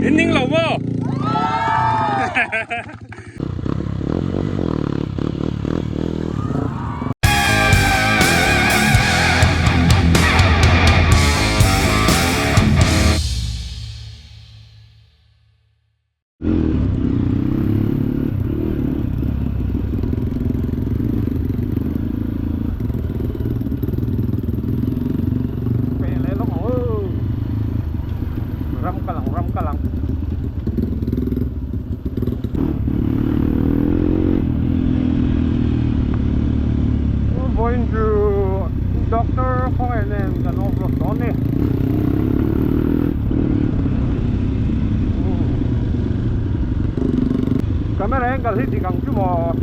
In ning lo maw? Ram kal ang ram kal ang Vawiin chu doctor khawngaih nen kan off road dawn ni. Camera angle hi dik ang chu maw.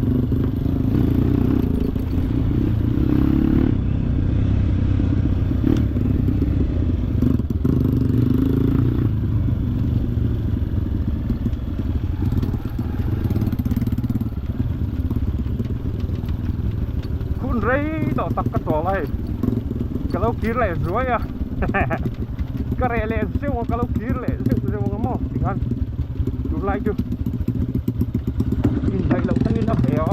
Hun rei tawh tak ka tual a hei ka lo kir leh zuai a ka reh leh zeuh a ka lo kir leh zeuh zeuh ang maw tikhan tunlai chu indaih loh tangin a ve a.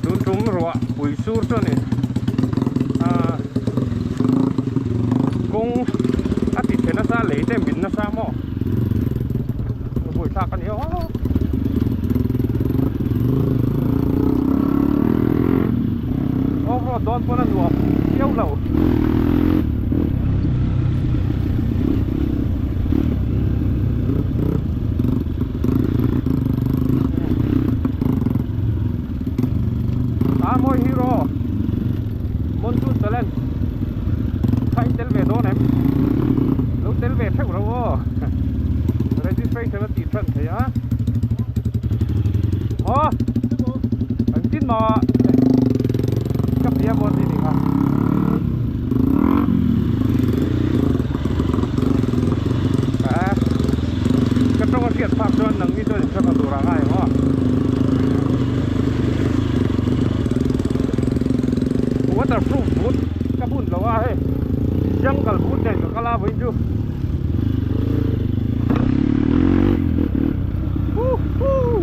Tun tum ruah pui sur chu a ni ah kawng a ti chhe nasa lei te min nasa maw buaithlak a ni aw. Off road dawn pawn a nuam viau lo. A mawi hero monsoon challenge kha in tel ve dawn em lo tel ve theuh ro aw registration a tih than thei a aw engtin maw ka bia maw tih ni kha. Ka tawng a hriat phak chuan nang ni chuan in hre pha tur a ngai ang aw. Waterproof boot ka bun lo a hei jungle boot nen ka kal a vawiin chu. Woohoo!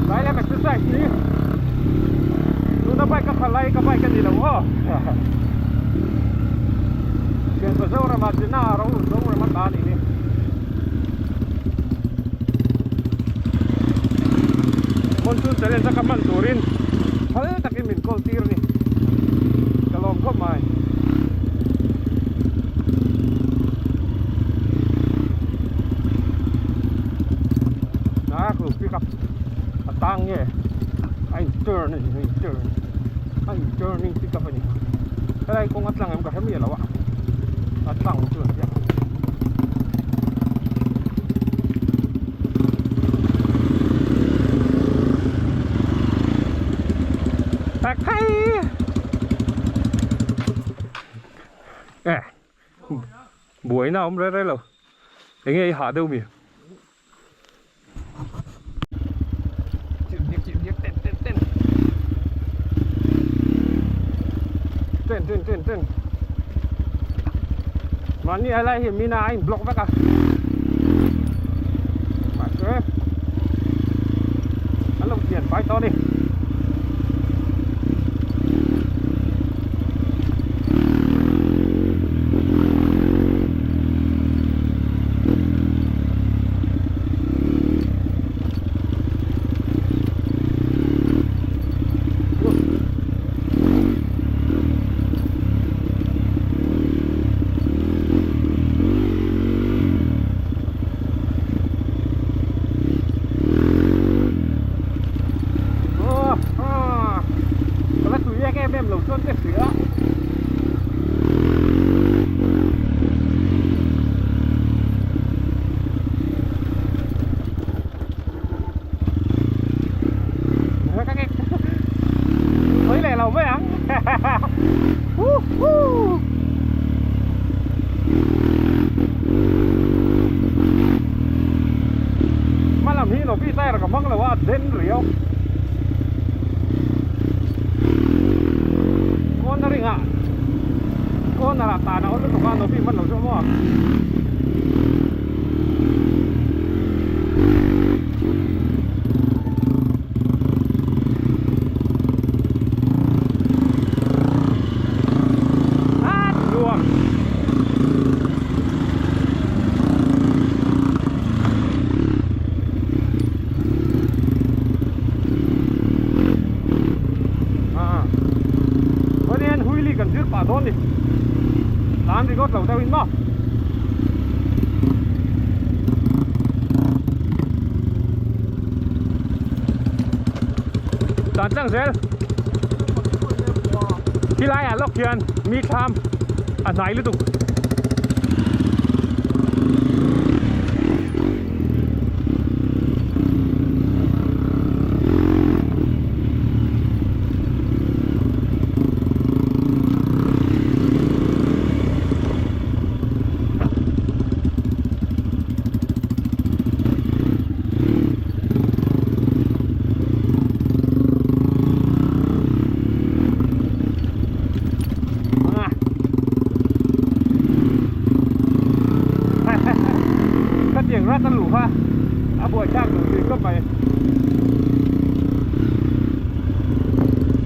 Lai lam exercise ni tuna bike ka khalh lai ka bike a ni lo aw Thianpa Zorama chu na ro Zorama ta a nih hi. Monsoon challenge a ka hman turin phal takin min call tir a ni ka lawm khawp mai. A klu pick up a tang nge a in turn a ni a in turn a in turning pick up a ni helai kawng a tlang em ka hre miah lo a a tlang chu an ziak. Buaina a awm reng reng lo enge i hah deuh mi ten ten ten ten mahni a lai hi mina a in block vek a mahse an lo thian fai tawh a ni. Corner ah tan a awl lutuk a Nobi hman lo chu maw. Ah nuam. Ah. Vawin huili kan zir pah dawn ni. Tlan ringawt lo deuhin maw. Tlan tlang zel. Khi laiah lawk hian mi thlam a hnai lutuk. Khatiang rat a luh kha a buaithlak duh thin khawp mai.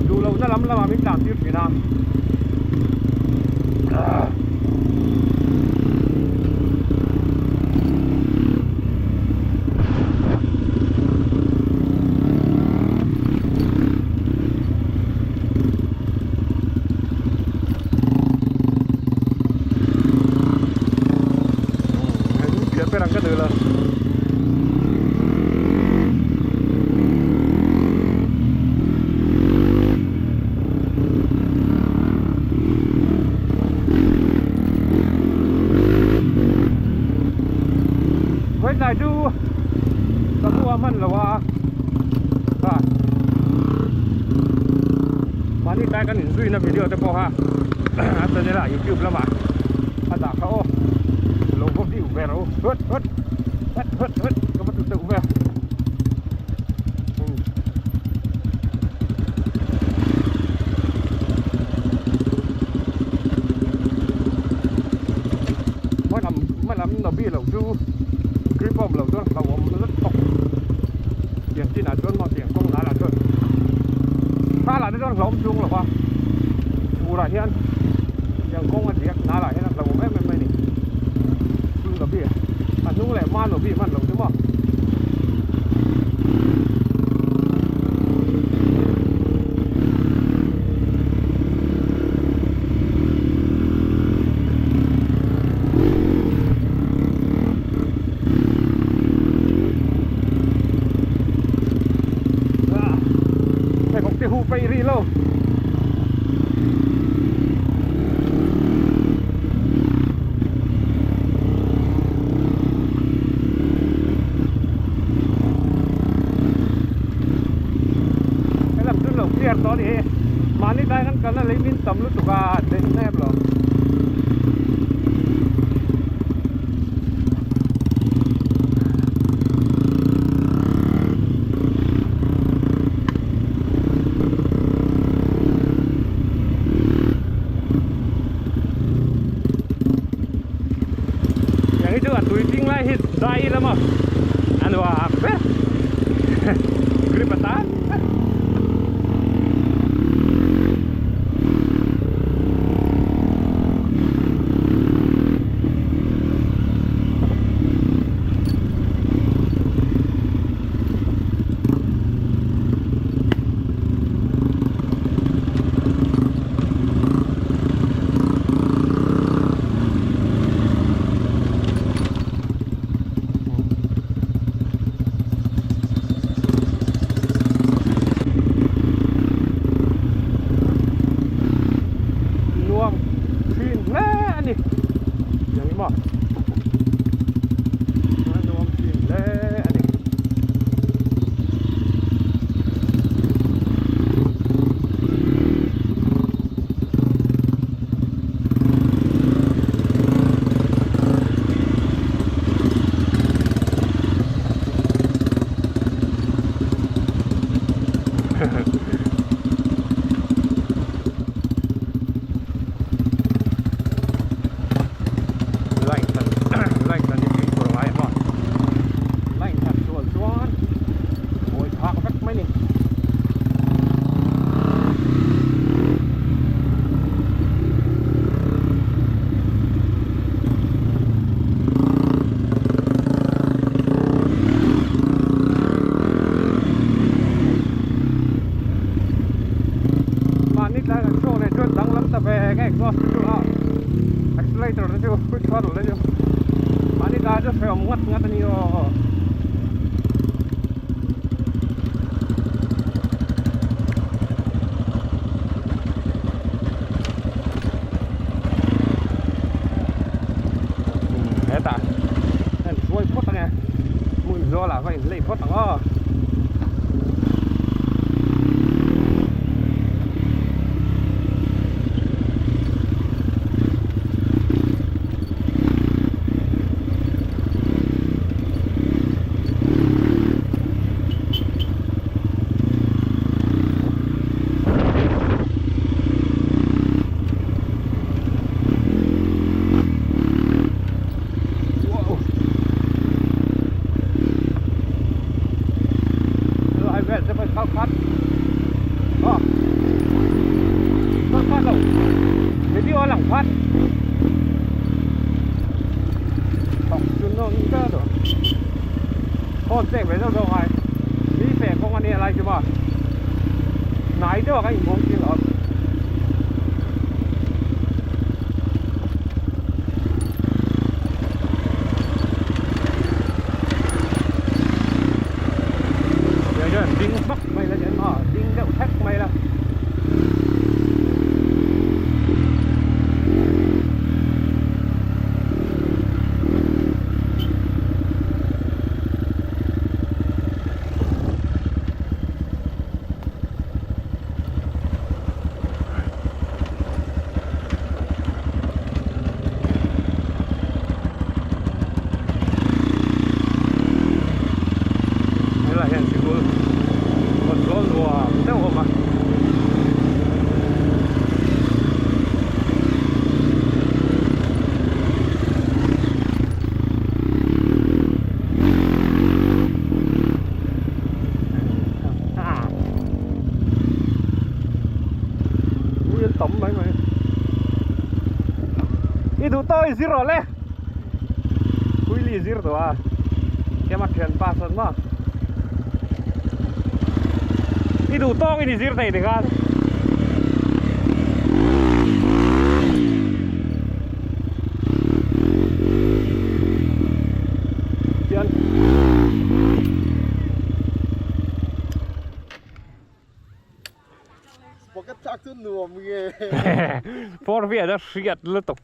Duh lohna lam lamah min tlan tir thin a. Vawitlai chu ka hmu a hman lo a a mahni tlai kan inzuina video te pawh kha a channel ah youtube lamah a dah kha aw lo va view ve ro hut hut hut hut hut ka va tlu deuh ve. Hmalam hmalam nabi lo chu grip a awm lo chuan hlauhawm zet tawk tiang chinah chuan maw tiang kawng nal ah chuan thla lah te chuan hlauhawm chung lo va fur ah hian tiang kawng a diak nal ah hian a hlauhawm em em mai a ni chu nabi a hnung leh hma nabi hman lo chu maw. Pheikhawk te huh peih rih lo. Helam chu lo clear tawh a ni hi. Mahni tlai kan kalna lei min tam lutuk a den hnep lo. Yang hi chu a tui tling lai hi dai ila maw a nuam ber grip a tan. Nuam thin hle a ni tiang hi maw nuam thin hle a ni. Accelerator te chu quick throttle te chu mahni ta chu hrehawm ngawt ngawt a ni aw. Hetah hian hruai phawt ang e hmun zawlah va inlei phawt ang aw. Wow. Lai vel te pawh khal khat. Aw. Khal khat lo. Video a lang phat. Thawk chu nawn ta do. Phone pek ve deuh deuh ngai. Mi fe kawng a nia lai chu ma. Hnai deuh a ka inhmung thin lo. Ding hmak mai la chen maw ding deuh thek mai la. Helai hian sikul kawt zawl nuam deuh a awm a. Ui an tam mai mai I duh tawh i zir rawh le Huili zir tawh a Kema thian pa sawn maw I duh tawk in i zir thei tikhan Tian Pocket chak chu nuam nge. Four wheel a hriat lutuk.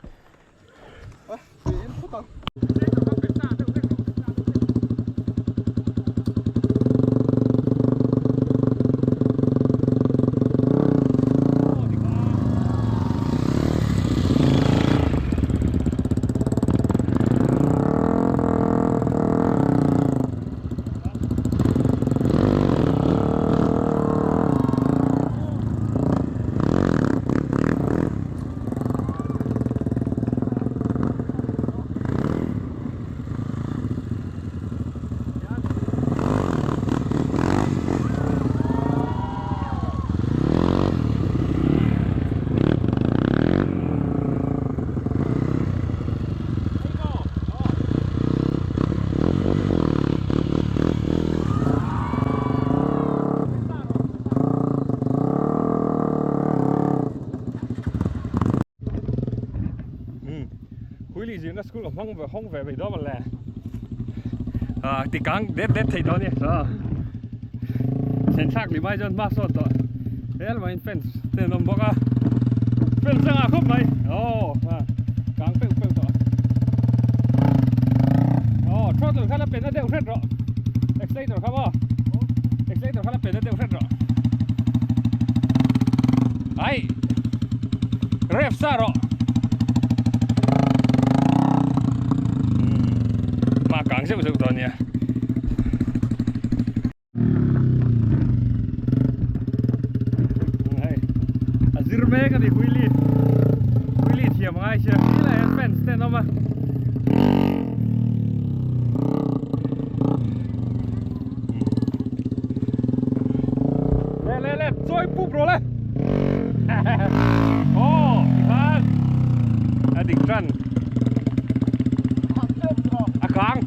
Huili zirna school ka hmang ve hawng ve mai dawn le ah ti kang det det thei dawn ni ah thlen thlak leh mai chuan hma sawn tawh helmah in fence te an awm bawk a fence a ngah khawp mai aw ah kang peuh peuh tawh aw throttle kha la pe na deuh hret rawh accelerator kha maw accelerator kha la pe na deuh hret rawh ai ref sa rawh ma kang zeuh zeuh dawn nia. Hei a zir mek a ni wheelie wheelie thiam a ngai sia helai hian fence te an awm a. Le le le chawi pup rawh le aw tikhan a dik tan a kang.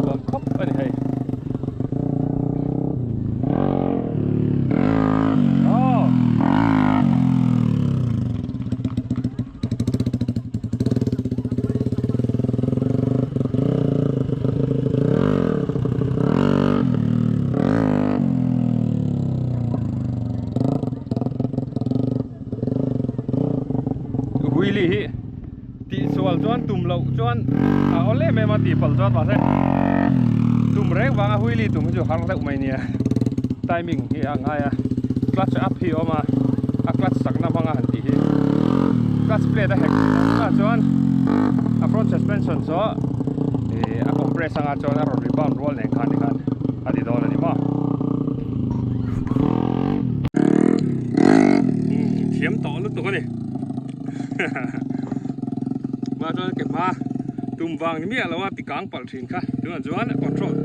Nuam khawp a ni hei. em a tih palh chuan mahse tum reng vanga wheelie tum hi chu har deuh mai nia timing hi a ngai a clutch up hi a awm a a clutch chakna hmanga han tih hi clutch plate a hek tunah chuan a front suspension chu ih a compress anga chuan a rawn rebound rual nen khan tikhan a ti dawn a ni maw thiam tawh lutuk a ni. Mah chuan ke hma tum vang ni miah lo a ti kang palh thin kha tunah chuan a control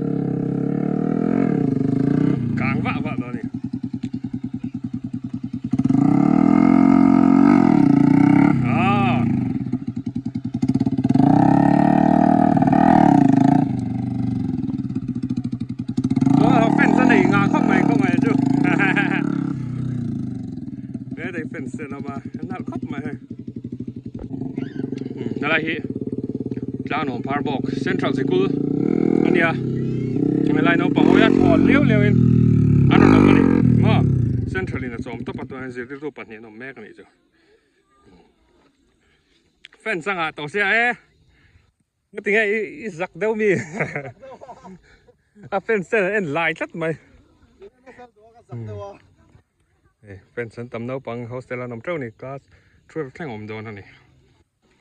kang vah vah dawn a ni. Aaa. Chuan fence a nei ngah khawp mai khawp mai chu. He dei fence te an awm a a nalh khawp mai hei helai hi tlang phar bawk central sikul a nia helai naupang ho hian thawn liau liau in an rawn awm a ni maw central in a chawm tawp a tunah hian zirtirtu pahnih an awm mek a nih chu fence a ngah tawh sia e. Nga tinge i zak deuh mi a fence ten an en lai tlat mai e fence an tam naupang hostel an awm teuh ni class 12 thleng awm dawn ani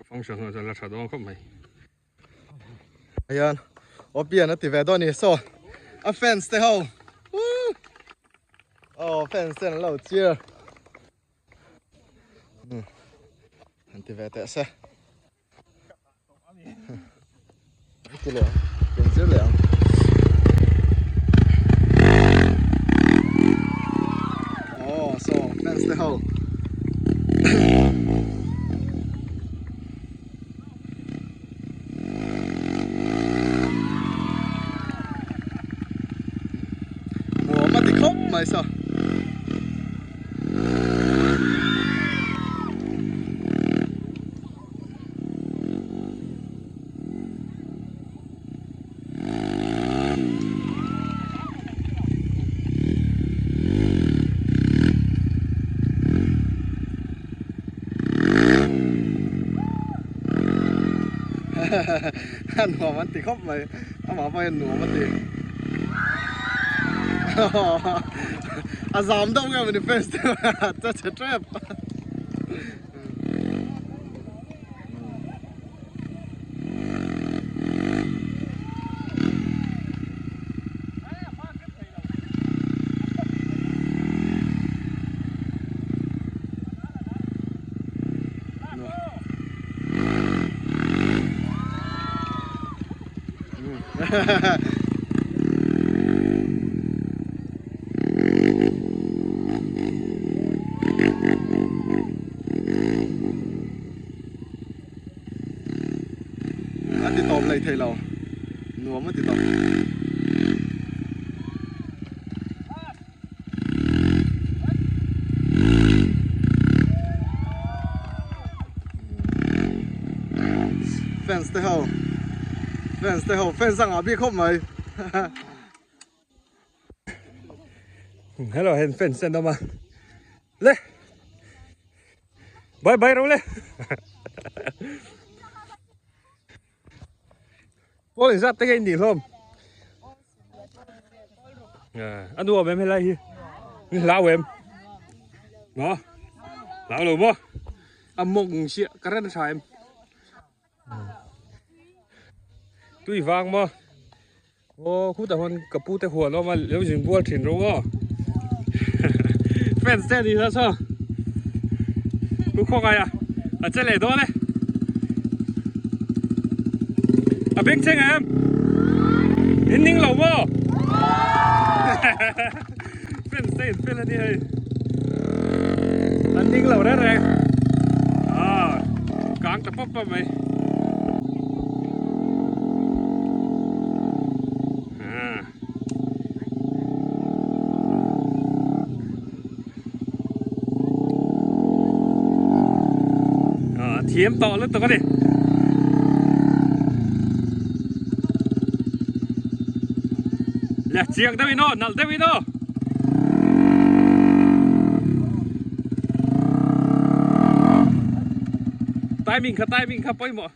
function ho chuan la tha dawn khawp mai hian opian a ti ve dawn ni saw a fence te ho oh fence ten an lo cheer an ti ve teh se. Ti leh ang in zir leh ang oh so fans te ho nuam a ti khawp mai saw. A nuam an ti khawp mai amah pawh hian nuam a ti a zam deuh nge mawni face te a che tep. A ti tawp leh thei lo nuam a ti tawp. Fans te ho fans te ho fans a ngah bik khawp mai. Hello hen fans an awm a le bye bye ro le pawl in zat te nge in nih hlawm a nuam em helai hi ni hlau em maw hlau lo maw a mawng chiah current a tha em tui vang maw. Aw khutah huan ka pu te huan awm a lo zin bual thin ro aw fans te ani la saw pu khawngai a a che leh dawn e a beng cheng em in ning lo maw fans te in fel ani hei an ning lo reng reng a kang ta pawp pawp mai. Thiam tawh lutuk a ni. Le chiang deuh in aw, nalh deuh in aw. Timing kha timing kha pawimawh.